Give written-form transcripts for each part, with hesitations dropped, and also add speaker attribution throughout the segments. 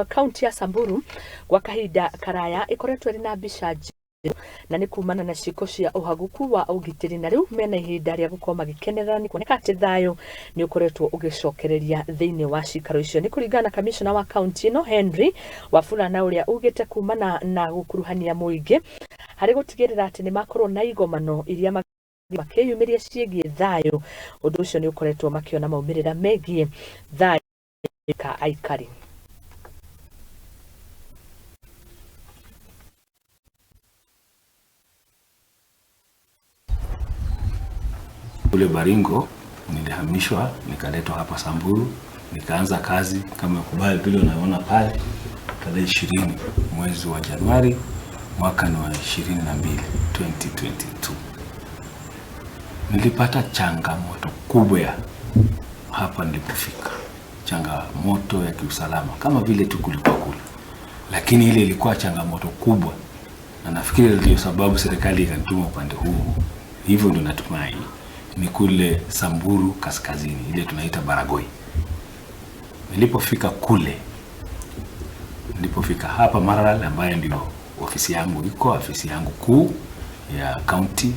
Speaker 1: Kaunti ya Samburu gwa kahinda karaya ĩkoretwo ĩrĩ na mbica njerũ na nĩ kumana na ciĩko cia ũhagũku wa ũgitĩri, na rĩu mena ihinda rĩa gũkorwo magĩkenerera nĩ kuoneka atĩ thayũ nĩ ũkoretwo ũgĩcokereria thĩinĩ wa cikaro icio. Nĩ kũringana na kamishna wa kaunti ĩno Henry Wafula, na ũrĩa ugĩte kumana na gũkuruhania mũingĩ harĩ gũtigĩrĩra atĩ nĩ makorwo na igomano iria makĩyumĩria ciĩgiĩ thayũ, ũndũ ũcio nĩ ũkoretwo makĩona maumĩrĩra megiĩ thayũ ka aikari.
Speaker 2: Kule Baringo nilihamishwa nikaletwa hapa Samburu, nikaanza kazi kama kubali vile unaona pale, tarehe 20 mwezi wa Januari mwaka ni wa 22 2022. Nilipata changamoto kubwa hapa nilipofika, changamoto ya kiusalama kama vile tu kulikuwa kule, lakini ile ilikuwa changamoto kubwa, na nafikiri ndio sababu serikali ikanituma upande huu. Hivyo ndio natumai ni kule Samburu kaskazini, ile tunaita Baragoi. Nilipofika kule, nilipofika hapa Maralal, ambayo ndio ofisi yangu iko, ofisi yangu kuu ya county,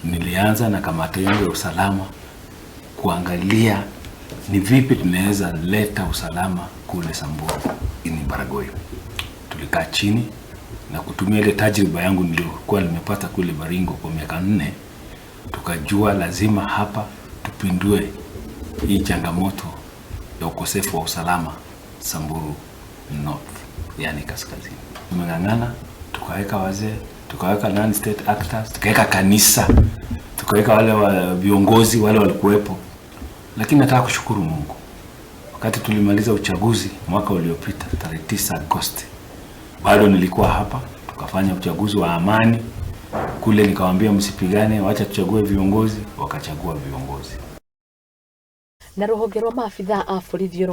Speaker 2: nilianza na kamati yangu ya usalama kuangalia ni vipi tunaweza leta usalama kule Samburu ni Baragoi. Tulikaa chini na kutumia ile tajriba yangu niliyokuwa nimepata kule Baringo kwa miaka 4, tukajua lazima hapa tupindue hii changamoto ya ukosefu wa usalama Samburu North, yani kaskazini. Tumeng'ang'ana, tukaweka wazee, tukaweka non state actors, tukaweka kanisa, tukaweka wale wa viongozi wale walikuwepo. Lakini nataka kushukuru Mungu, wakati tulimaliza uchaguzi mwaka uliopita tarehe 9 Agosti, bado nilikuwa hapa, tukafanya uchaguzi wa amani kule, nikawaambia msipigane, wacha tuchague viongozi, wakachagua viongozi.
Speaker 1: Na rũhonge rwa maabitha a borithi.